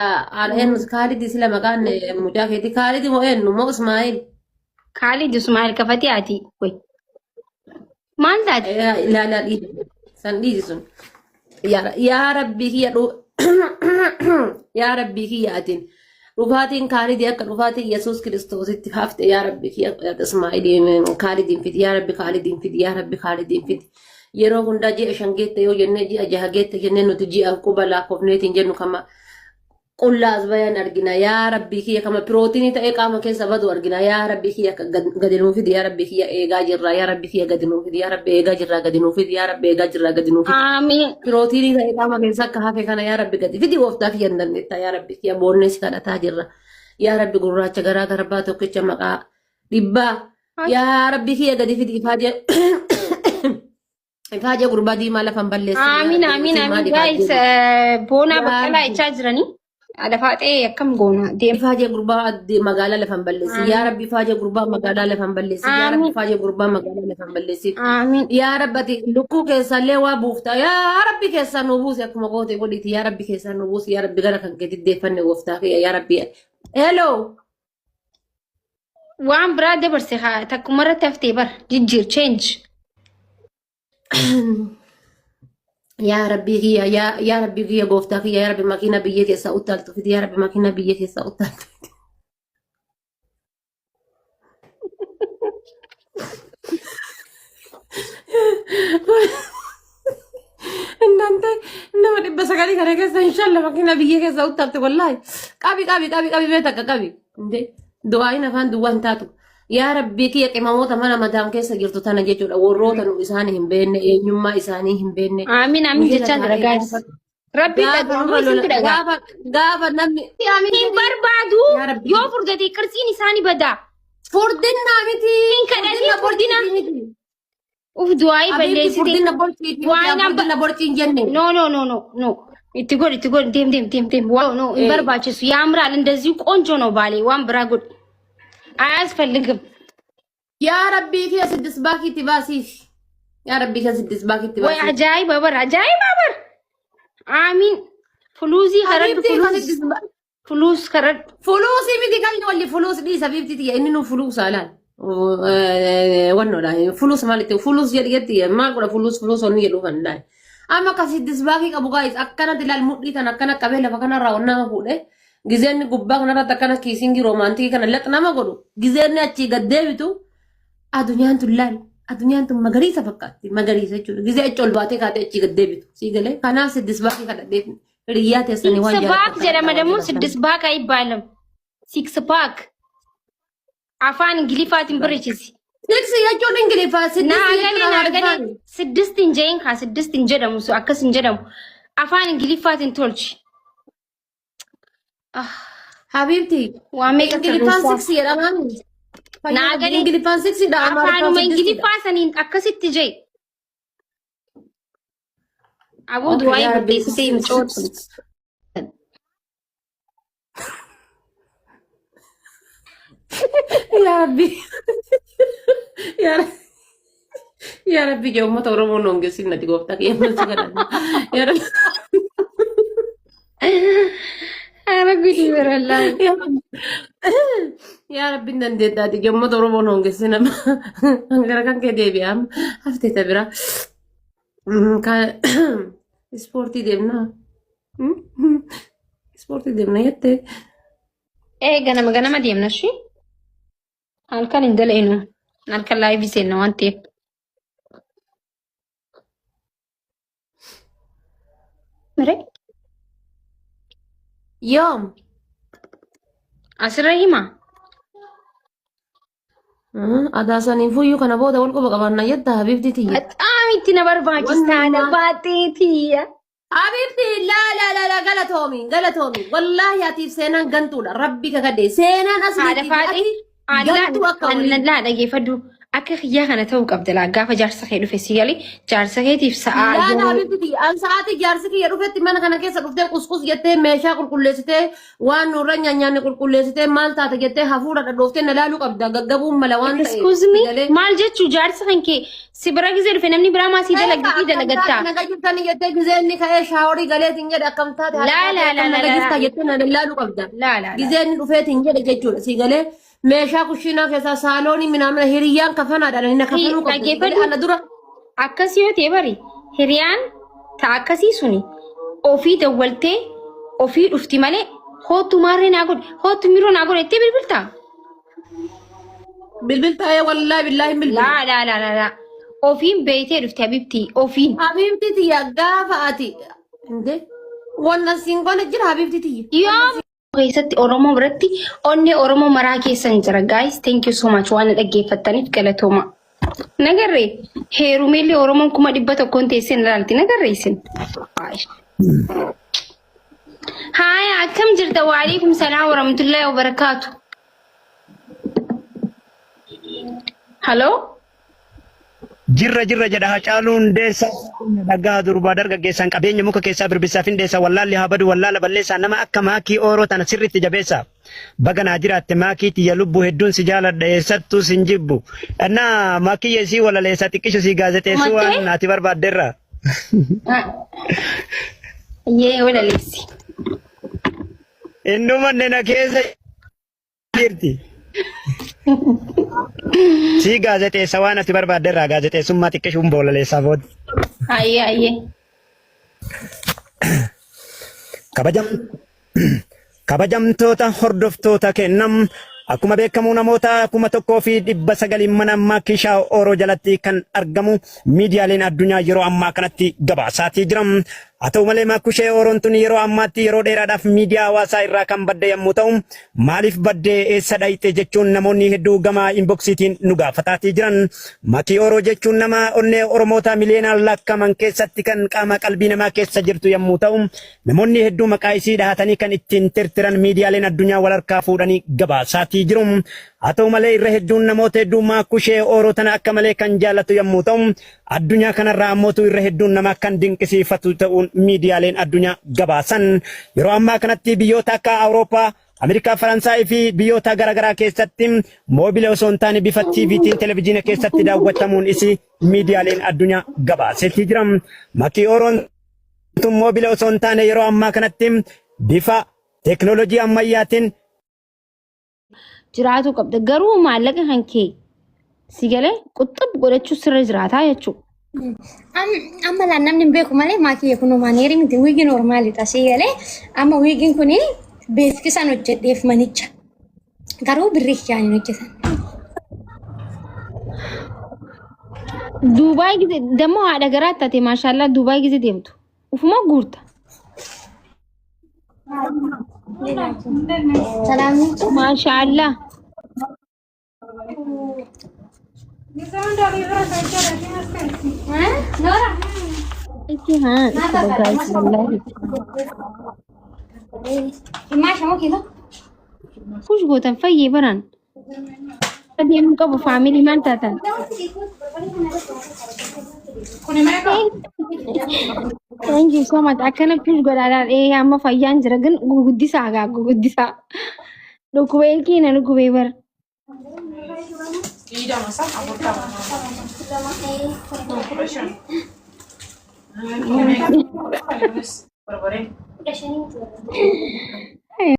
Haadha eenyu Kaalidi sila maqaan mucaa keetii Kaalidi moo eenyu moo Ismaa'eel? Kaalid Ismaa'eel kafatee ati. Way. Maal taate? Ilaalaa dhiisi. San dhiisi sun. Yaa Rabbii kiyya yaa Rabbii kiyya atiin dhufaatiin Kaalidii akka dhufaatiin Yesuus Kiristoositti hafte yaa Rabbii kiyya Ismaa'eeliin Kaalidiin fidi yaa Rabbi Kaalidiin fidi yaa Rabbi Kaalidiin fidi. Yeroo hundaa ji'a 5 geette yoo jennee ji'a 6 geette jennee nuti ji'an quba lakkoofneetiin jennu kama qullaa as bayan argina yaa rabbii kiyya kama pirootinii ta'ee qaama keessa badu argina yaa rabbii kiyya gadi nuu fidi yaa rabbii kiyya eegaa jirra yaa rabbii kiyya gadi nuu fidi yaa rabbi eegaa jirra gadi nuu fidi yaa rabbi eegaa jirra gadi nuu fidi. Aamiin. Pirootinii ta'ee qaama keessa akka hafe kana yaa rabbi gadi fidi gooftaa kiyya hin dandeetta yaa rabbi kiyya boonnee si kadhataa jirra yaa rabbi gurraacha garaa garbaa tokkicha maqaa dhibbaa yaa rabbi kiyya gadi fidi ifaajee ifaajee gurbaa diimaa lafan balleessin yaa Amiin rabbi amiin isin amiin maal guys ifaajee boonaa yaa baqqalaa rabbi jechaa jiranii lafaaxee akkam goona deem. ifaajee gurbaa magaalaa lafan balleessin yaa Amiin rabbi ifaajee gurbaa magaalaa lafan balleessin yaa rabbi amiin ifaajee gurbaa magaalaa lafan balleessin amiin yaa rabbi ati lukkuu keessallee waa buufta yaa rabbi keessaa nu buusi akkuma goote godhiti yaa rabbi keessaa nu buusi yaa rabbi gara kan keetti deeffanne gooftaa kiyya yaa rabbi hello. Waan biraa dabarse haa takkuma irratti haftee bara jijjiir change. Yaa rabbii kiyya yaa yaa rabbii kiyya gooftaa kiyya yaa rabbi makiina biyya keessaa uttaaltu fidi yaa rabbi makiina biyya keessaa uttaaltu fidi. Innante nama 900 kana keessa inshallah makiina biyya keessaa uttaaltu wallaahi qabi qabi qabi qabi mee takka qabi. Inde du'aayin afaan duwwaa hin taatu. Yaa rabbii kiyya qimamoota mana madaam keessa jirtu tana jechuudha. Warroota nu isaanii hin beekne eenyummaa isaanii hin beekne. Amiin Nu amiin jala jechaa jira taa'ee guys. gaafa Rabbiin gaafa dhaga'a nurra moo lola isintu dhaga'a? gaafa gaafa namni Hin barbaadu yaa rabbii yoo furdate qirtsiin isaanii badaa. furdinnaa miti Hin kadhatiin furdinna furdina. borciitii miti. Uf du'aayii Habiibti balleessite. furdinna borciitii miti Du'aayin abba. furdinna borcii hin jenne. No no no no no itti godhi itti godhi deem deem deem deem ዋው no hin Eh. barbaachisu ያምራል እንደዚሁ ቆንጆ ነው ባሌ waan biraa godhi አያስፈልግም Yaa rabbii kiyya siddis baakiitti baasiif. Yaa rabbii kiyya siddis baakiitti ወይ baasiif. ajaa'iba bar ajaa'iba bar aamiin fuluuzii karadhu Habiibtii kan fuluuz siddis fuluuz karadhu Fuluusii miti kan walli fuluus dhiisa habiibtii tiyya inni nu fuluusaa laal. Wannoodha fuluus maalitti fuluus jedhi jetti maal godha fuluus fuluus onni jedhu kan laal. Amma kan siddis baakii qabu gaayis akkanatti laal mudhii tan akkana qabee lafa kanarraa ol nama fuudhee gizeenni gubbaa kanarratti akkana kiisingii roomaantikii kana lax nama godhu gizeenni achii gad deebitu adunyaan tun laal adunyaan tun magariisa fakkaatti magariisa jechuudha gizee achi ol baatee kaatee achii gad deebitu sii galee kanaaf siddis baakii kadhadheef hiriyyaa teessanii waan ሲክስ ፓክ jaallattan jedhama kadhadhaa waan ደግሞ jaallattan. ስድስት pack አይባልም six pack afaan ingiliffaatiin barreessisi Six jechuun ingiliffaa siddis naa jechuun galee naa galee amaariffaani. ስድስት hin jedhin kaa ስድስት hin jedhamu su akkas hin jedhamu afaan ingiliffaatiin tolchi Ah, Habiibti waa meeqa ingiliffaan sirreessaa six jedhamaa naa galee ingiliffaan sixidha amaariffaan afaanuma siddistidha. ingiliffaa saniin akkasitti jee aboo Okay, du'aayii yaa rabbi balleessitee mucoota yaa rabbi yaa rabbi yaa rabbi ija uummata Oromoo nu hongessin nati gooftaa kiyya si kadhanna yaa rabbi Ara gudii barallaa. yaa rabbi yaa rabbi hin dandeettaati ija uummata Oromoo nu hongessin amma gara kan kee deebi'aa haftee ta biraa ispoortii deemnaa ispoortii deemna jettee Ee ganama ganama deemna shi. Halkan hin dalagnu. Halkan live seenna waan ta'eef. Mire yoom asirra hima. Adaa saniin fuyyuu kana booda wal quba qabaanna jetta habiibti tiyya. Bataam itti na barbaachista Wannummaa. baatee tiyya. Habiibti laa laa laa laa galatoomi galatoomi wallaahi atiif seenaan gantuudha rabbi kakadhe seenaan Haadha asliitii fi faaxee ati gantuu akka walii. Allaa dhageeffadhu. Akka kiyyaa kana ta'uu qabda laa gaafa jaarsa kee dhufe si galee jaarsa keetiif sa'aa Laan yeroo habibti an sa'aatii jaarsi kiyya dhufetti mana kana keessa dhuftee qusqus jettee meeshaa qulqulleessitee waan nurra nyaanyaanne qulqulleessitee maal taate jettee hafuura dhadhooftee na laaluu qabda gaggabuun mala waan ta'eef. Excuse me, Galee. maal jechuu jaarsa kan kee si bira gizee dhufe namni biraa maa sii dalaggatii dalagattaa? Naga jirtanii jettee gizee inni ka'ee shaaworii galeetiin jedhe akkam taate Laa laa laa naga laa jirta laa. jettee na laaluu qabda. Laa laa laa. Gizee inni dhufeetiin jedhe jechuudha si galee meeshaa kushiinaa keessaa saaloonii minaamina hiriyyaan kafanaadhaan inni kafanuu qabdu. Si galee Dhaggeeffadhu. ana dura Akkas yoo ta'e bari hiriyaan ta akkasii suni ofii dawwaltee ofii dhufti malee hoottu maarree naa godhe hoottu miroo naa godhe jettee bilbiltaa? Bilbil taa'ee wallaahi billaahi hin bilbilu. Laa laa laa laa laa. Ofiin beeytee dhufte habibtii ofiin. Habibti tiyya gaafa ati inde wanna siin goone jira habibti tiyya. Yoo keessatti Oromoo biratti onnee Oromoo maraa keessan jira. Guys, thank you so much waan na dhaggeeffattaniif galatooma. Nagarree heerumeellee Oromoon 100,000 teessee na ilaalti. Nagarree isin. Haaya akkam jirta? Waalaikum salaam warahmatullahi wabarakaatu. Haloo? Jirra jirra jedha Hacaaluu Hundeessaa dhagaa durbaa dargaggeessaan qabeenya muka keessaa birbisaa findeessaa wallaalli haa badu wallaala balleessaa nama akka maakii ooroo tana sirriitti jabeessaa. Baga naa jiraatte maakii tiyya lubbuu hedduun si jaaladha eessattuu sin jibbu. Dhannaa maakiyya isii walaleessaa xiqqishu sii gaazexeessuu Dhumattee? waan ati barbaadderra. Yee walaleessi. Innumanne na keessa jirti. Sii gaazexeessa waan ati barbaadde irraa gaazexeessummaa xiqqishuun boolaleessaa booda. Ayyee ayyee. Kabajam Kabajamtoota hordoftoota kennam akkuma beekamu namoota 1900 mana Maakishaa Ooroo jalatti kan argamu miidiyaaleen addunyaa yeroo ammaa kanatti gabaasaatii jiran. Haa ta'u malee Maakushee Ooroon tun yeroo ammaatti yeroo dheeraadhaaf miidiyaa hawaasaa irraa kan badde yommuu ta'u maaliif badde eessa dhayxe jechuun namoonni hedduu gama inboksiitiin nu gaafataatii jiran. Makii Ooroo jechuun nama onnee Oromoota miliyoonaan lakkaa'aman keessatti kan qaama qalbii namaa keessa jirtu yommuu ta'u namoonni hedduu maqaa isii dhahatanii kan ittiin tirtiran miidiyaaleen addunyaa wal harkaa fuudhanii gabaasaatii jiru. Haa ta'u malee irra hedduun namoota hedduu Maakushee Ooroo tana akka malee kan jaallatu yommuu ta'u addunyaa kanarraa ammootu irra hedduun nama kan dinqisiifatu ta'uun miidiyaaleen addunyaa gabaasan. Yeroo ammaa kanatti biyyoota akka Awurooppaa, Ameerikaa, Faransaayii fi biyyoota garaagaraa keessatti moobila osoo hin taane bifa TVtiin televizyiina keessatti daawwatamuun isii miidiyaaleen addunyaa gabaaseetii jira. Makii Ooroon tun moobila osoo hin taane yeroo ammaa kanatti bifa teeknooloojii ammayyaatiin Jiraatu qabda. Garuu maallaqa kan kee si galee quxxub godhachuu sirra jiraataa jechuudha. Amma laan namni hin beeku malee maakiyya kun maaneerii miti wiigii noormaalidha si galee amma wiigiin kun beeksisaan hojjedheef manicha garuu birrii kiyyaan hin hojjetan. Duubaay gise dammoo haadha garaa taate maashaallaa Duubaay gise deemtu. Ufuma guurta. Salaamni. Maashaallaa. Noora. Itti haa itti guys wallahi. Maasha moo kiiloo? Push gootan fayyee baraan. Deemuu qabu faamilii maal taatan? Thank you so much. Akkana push godhaadhaan ee amma fayyaan jira ግን guguddisaa gaa guguddisaa. Dhukkubee ilkii na dhukkubee bara.